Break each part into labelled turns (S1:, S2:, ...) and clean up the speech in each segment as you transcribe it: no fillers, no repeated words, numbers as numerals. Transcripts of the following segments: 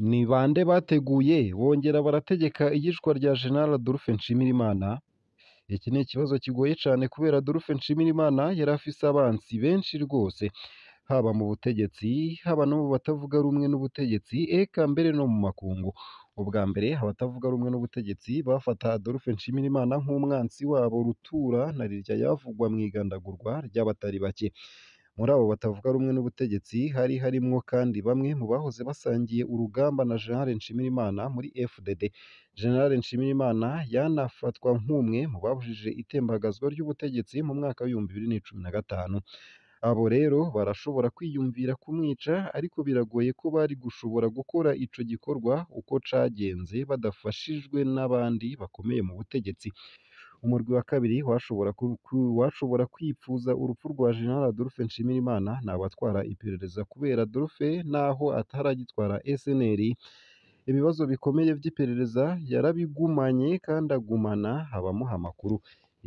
S1: Ni bande bateguye bongera barategeka iyicwa rya General Adolphe Nshimirimana? Iki ni ikibazo kigoye cane kubera Adolphe Nshimirimana yari afise abansi benshi rwose, haba mu butegetsi, haba no mu batavuga rumwe n'ubutegetsi, eka mbere no mu makungu. Ubwa mbere abatavuga rumwe n'ubutegetsi bafata Adolphe Nshimirimana nk'umwansi wabo rutura na rirya yavugwa mw'igandagurwa ry'abatari bake. Muri abo batavuga rumwe n'ubutegetsi hari harimwo kandi bamwe mu bahoze basangiye urugamba na General Nshimirimana muri FDD. General Nshimirimana yanafatwa nk'umwe mu babujije itembagazwa ry'ubutegetsi mu mwaka w'2015. Abo rero barashobora kwiyumvira kumwica, ariko biragoye ko bari gushobora gukora ico gikorwa uko cagenze badafashijwe n'abandi bakomeye mu butegetsi. Umurwi wa kabiri washobora kwipfuza urupfu rwa General Adolphe Nshimirimana ni abatwara iperereza, kubera Adolphe naho ataragitwara SNL, ibibazo bikomeye vy'iperereza yarabigumanye kandi agumana abamuha amakuru.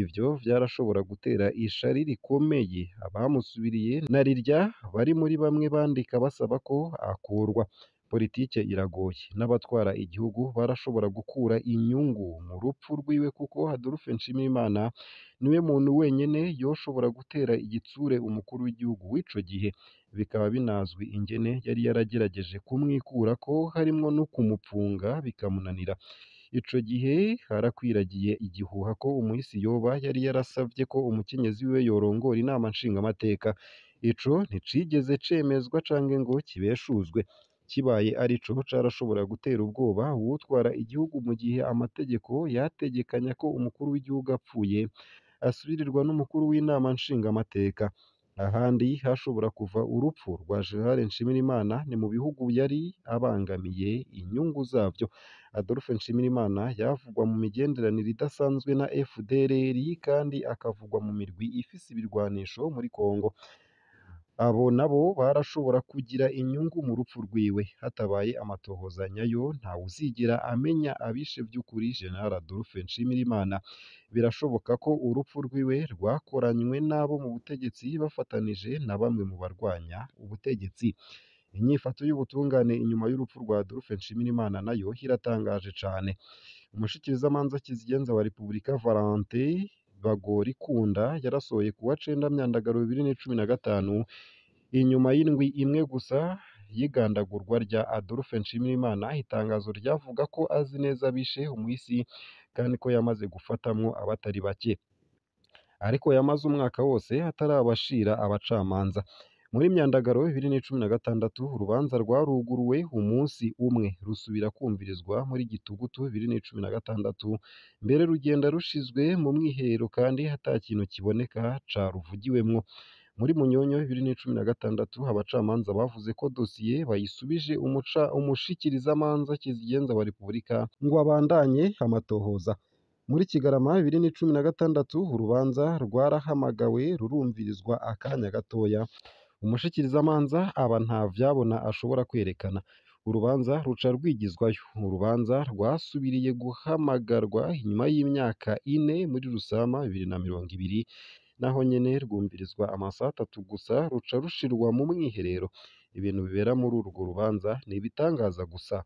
S1: Ivyo vyarashobora gutera ishari rikomeye abamusubiriye na rirya bari muri bamwe bandika basaba ko akurwa. Politike iragoye, n'abatwara igihugu barashobora gukura inyungu mu rupfu rwiwe kuko Adolphe Nshimirimana niwe muntu wenyene yoshobora gutera igitsure umukuru w'igihugu w'ico gihe, bikaba binazwi ingene yari yaragerageje kumwikurako harimwo no kumupfunga bikamunanira. Ico gihe harakwiragiye igihuha ko umuhisi yoba yari yarasavye ko umukenyezi wiwe yorongora inama nshingamateka. Ico nticigeze cemezwa canke ngo kibeshuzwe. Kibaye arico, carashobora gutera ubwoba uwutwara igihugu mu gihe amategeko yategekanya ko umukuru w'igihugu apfuye asubirirwa n'umukuru w'inama nshingamateka. Ahandi hashobora kuva urupfu rwa General Nshimirimana ni mu bihugu yari abangamiye inyungu zavyo. Adolphe Nshimirimana yavugwa mu migenderanire idasanzwe na FDLR kandi akavugwa mu mirwi ifise ibirwanisho muri Congo. Abo nabo barashobora kugira inyungu mu rupfu rwiwe. Hatabaye amatohoza nyayo, ntawuzigera amenya abishe vy'ukuri General Adolphe Nshimirimana. Birashoboka ko urupfu rwiwe rwakoranywe n'abo mu butegetsi bafatanije na bamwe mu barwanya ubutegetsi. Inyifato y'ubutungane inyuma y'urupfu rwa Adolphe Nshimirimana nayo iratangaje cane. Umushikirizamanza kizigenza wa Repubulika Valentin Bagorikunda yarasohoye kuwa cenda Myandagaro 2015, inyuma y'indwi imwe gusa y'igandagurwa rya Adolphe Nshimirimana, itangazo ryavuga ko azi neza abishe umuhisi kandi ko yamaze gufatamwo abatari bake, ariko yamaze umwaka wose atarabashira abacamanza. Muri Myandagaro 2016 urubanza rwaruguruwe umunsi umwe, rusubira kumvirizwa muri Gitugutu 2016, mbere rugenda rushizwe mu mwiherero kandi ata kintu kiboneka caruvugiwemwo. Muri Munyonyo 2016 abacamanza bavuze ko dosiye bayisubije umushikirizamanza kizigenza wa Repubulika ngo abandanye amatohoza. Muri Kigarama 2016 urubanza rwarahamagawe rurumvirizwa akanya gatoya, umushikirizamanza aba nta vyabona ashobora kwerekana. Urubanza ruca rwigizwayo. Urubanza rwasubiriye guhamagarwa inyuma y'imyaka ine muri Rusama 2020, naho nyene rwumvirizwa amasaha atatu gusa ruca rushirwa mu mwiherero. Ibintu bibera muri urwo rubanza ni ibitangaza gusa.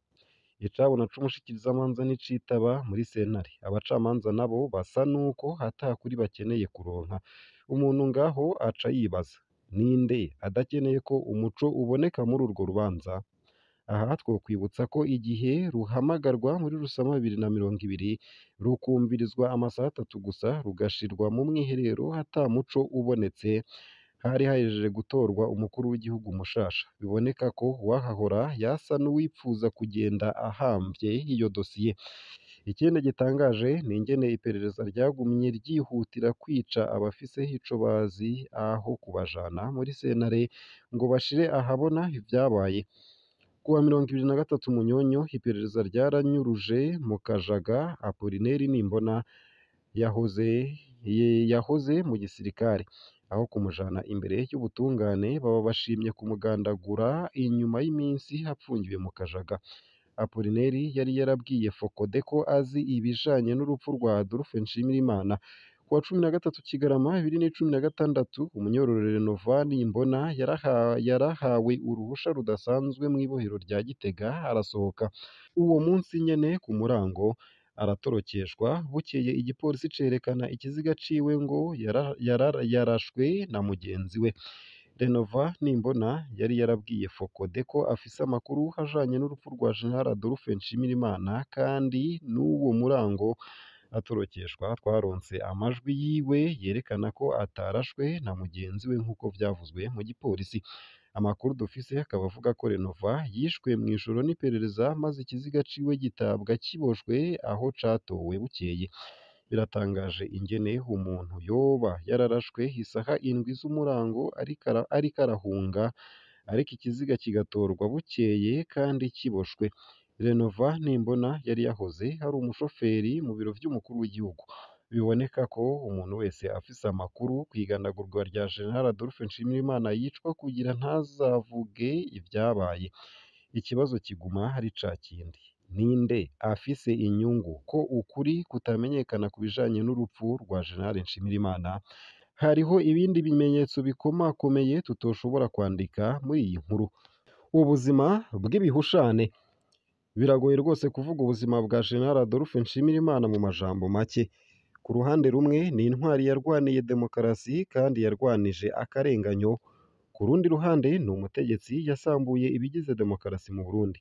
S1: Icabona c'umushikirizamanza nicitaba muri sentare. Abacamanza nabo basa nuko ata kuri bakeneye kuronka. Umuntu ngaho aca yibaza, ninde adakeneye ko umuco uboneka muri urwo rubanza? Aha twokwibutsa ko igihe ruhamagarwa muri Rusama 2020 rukumvirizwa amasaha atatu gusa rugashirwa mu mwiherero ata muco ubonetse, hari hahejeje gutorwa umukuru w'igihugu mushasha. Biboneka ko uwahahora yasa n'uwipfuza kugenda ahamvye iyo dosiye. Ikindi gitangaje ni ingene iperereza ryagumye ryihutira kwica abafise ico bazi aho kubajana muri sentare ngo bashire ahabona ivyabaye. Kuwa 23 Munyonyo iperereza ryaranyuruje mu Kajaga Apollinaire Nimbona yahoze mu gisirikare, aho kumujana imbere y'ubutungane baba bashimye kumugandagura inyuma y'iminsi apfungiwe mu Kajaga. Apollinaire yari yarabwiye Fokode ko azi ibijanye n'urupfu rwa Adolphe Nshimirimana. Ku wa 13 Kigarama 2016, umunyororo Renova Nimbona yarahawe uruhusha rudasanzwe mw'ibohero rya Gitega arasohoka. Uwo munsi nyene ku murango aratorokeshwa, bukeye igipolisi cerekana ikiziga ciwe ngo yarashwe na mugenzi we. Renova Nimbona yari yarabwiye Fokode ko afise amakuru ajanye n'urupfu rwa General Adolphe Nshimirimana, kandi n'uwo murango atorokeshwa twaronse amajwi yiwe yerekana ko atarashwe na mugenzi we nk'uko vyavuzwe mu gipolisi. Amakuru dufise akaba avuga ko Renova yishwe mw'ijoro n'iperereza, maze ikiziga ciwe gitabwa kiboshwe aho catowe bukeye. Biratangaje ingene umuntu yoba yararashwe isaha 7 z'umurango ariko arahunga, ariko ikiziga kigatorwa bukeye kandi kiboshwe. Renova Nimbona yari yahoze ari umushoferi mu biro vy'umukuru w'igihugu. Biboneka ko umuntu wese afise amakuru kw'igandagurwa rya General Adolphe Nshimirimana yicwa kugira ntazavuge ivyabaye. Ikibazo kiguma ari ca kindi: ninde afise inyungu ko ukuri kutamenyekana ku bijanye n'urupfu rwa General Nshimirimana? Hariho ibindi bimenyetso bikomakomeye tutoshobora kwandika muri iyi nkuru. Ubuzima bw'ibihushane. Biragoye rwose kuvuga ubuzima bwa General Adolphe Nshimirimana mu majambo make. Ku ruhande rumwe ni intwari yarwaniye demokarasi kandi yarwanije akarenganyo, ku rundi ruhande ni umutegetsi yasambuye ibigize demokarasi mu Burundi.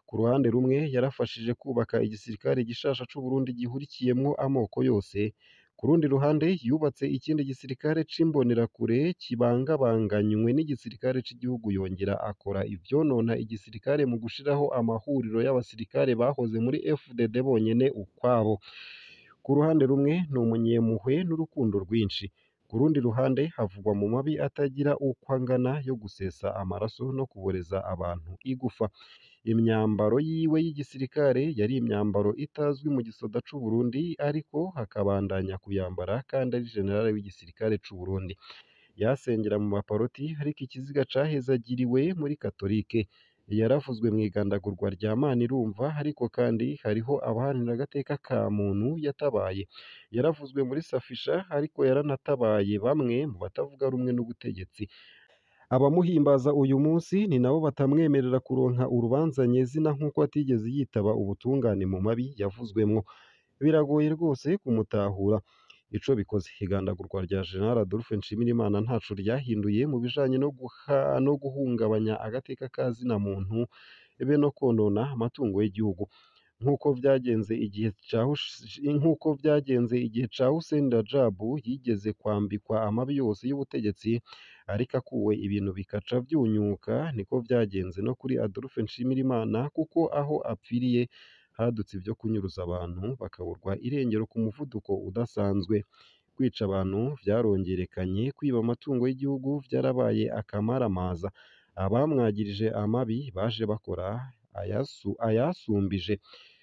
S1: Ku ruhande rumwe yarafashije kubaka igisirikare gishasha c'Uburundi gihurikiyemwo amoko yose, ku rundi ruhande yubatse ikindi gisirikare c'imbonerakure kibangabanganywe n'igisirikare c'igihugu, yongera akora ivyonona igisirikare mu gushiraho amahuriro y'abasirikare bahoze muri FDD bonyene ukwabo. Ku ruhande rumwe ni umunyempuhwe n'urukundo rwinshi, ku rundi ruhande havugwa mu mabi atagira uko angana yo gusesa amaraso no kuboreza abantu igufa. Imyambaro yiwe y'igisirikare yari imyambaro itazwi mu gisoda c'Uburundi, ariko akabandanya kuyambara kandi ari general w'igisirikare c'Uburundi. Yasengera mu baparoti, ariko ikiziga cahezagiriwe muri katolike. Yaravuzwe mw'igandagurwa rya Manirumva, ariko kandi hariho abaharanira agateka ka muntu yatabaye. Yaravuzwe muri Safisha, ariko yaranatabaye bamwe mu batavuga rumwe n'ubutegetsi. Abamuhimbaza uyu munsi ni nabo batamwemerera kuronka urubanza nyezina nk'uko atigeze yitaba ubutungane mu mabi yavuzwemwo. Biragoye rwose kumutahura. Ico bikoze, igandagurwa rya General Adolphe Nshimirimana ntaco ryahinduye mu bijanye no guhungabanya agateka ka zina muntu be no konona amatungo y'igihugu. Nk'uko vyagenze igihe ca Hussein Rajab yigeze kwambikwa amabi yose y'ubutegetsi, ariko akuwe ibintu bikaca vyunyuka, niko vyagenze no kuri Adolphe Nshimirimana, kuko aho apfiriye hadutse ivyo kunyuruza abantu bakaburwa irengero ku muvuduko udasanzwe. Kwica abantu vyarongerekanye, kwiba amatungo y'igihugu vyarabaye akamaramaza. Abamwagirije amabi baje bakora ayasumbije.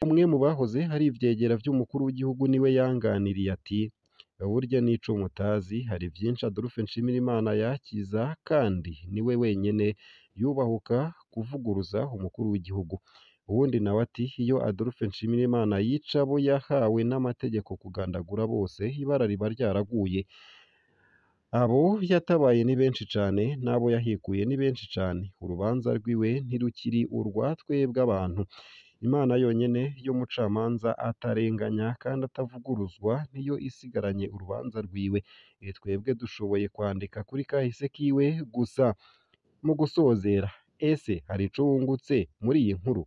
S1: Umwe mu bahoze ari ivyegera vy'umukuru w'igihugu niwe yanganiriye ati: burya n'ico mutazi, hari vyinshi Adolphe Nshimirimana yakiza, kandi niwe wenyene yubahuka kuvuguruza umukuru w'igihugu. Uwundi nawe ati: iyo Adolphe Nshimirimana yica abo yahawe n'amategeko kugandagura bose, ibara riba ryaraguye. Abo yatabaye ni benshi cane, n'abo yahekuye ni benshi cane. Urubanza rwiwe ntirukiri urwa twebwe abantu. Imana yonyene y'umucamanza atarenganya kandi atavuguruzwa niyo isigaranye urubanza rwiwe. Twebwe dushoboye kwandika kuri kahise kiwe gusa. Mu gusozera, ese hari ico wungutse muri iyi nkuru?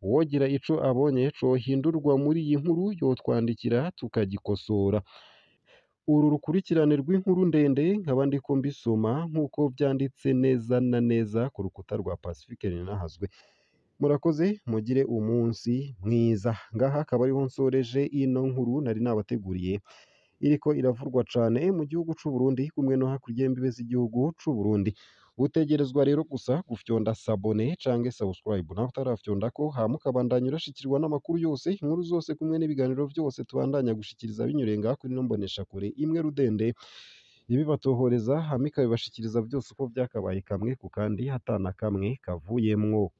S1: Uwogira ico abonye cohindurwa muri iyi nkuru yotwandikira tukagikosora. Uru rukurikirane rw'inkuru ndende nkaba ndiko mbisoma nk'uko vyanditse neza na neza ku rukuta rwa Pacifique Ninahazwe. Murakoze, mugire umunsi mwiza. Ngaha akaba ariho nsoreje ino nkuru nari nabateguriye, iriko iravurwa cane mu gihugu c'u Burundi kumwe no hakurya y'imbibe z'igihugu c'u Burundi. Utegerezwa rero gusa gufyonda sabone canke subscribe naho utarafyondako, hama ukabandanya urashikirwa n'amakuru yose, inkuru zose kumwe n'ibiganiro vyose tubandanya gushikiriza binyuriye ngaha kuri ino mboneshakure imwe rudende ibibatohoreza, hama ikabibashikiriza vyose uko vyakabaye kamwe ku kandi atana kamwe kavuyemwo.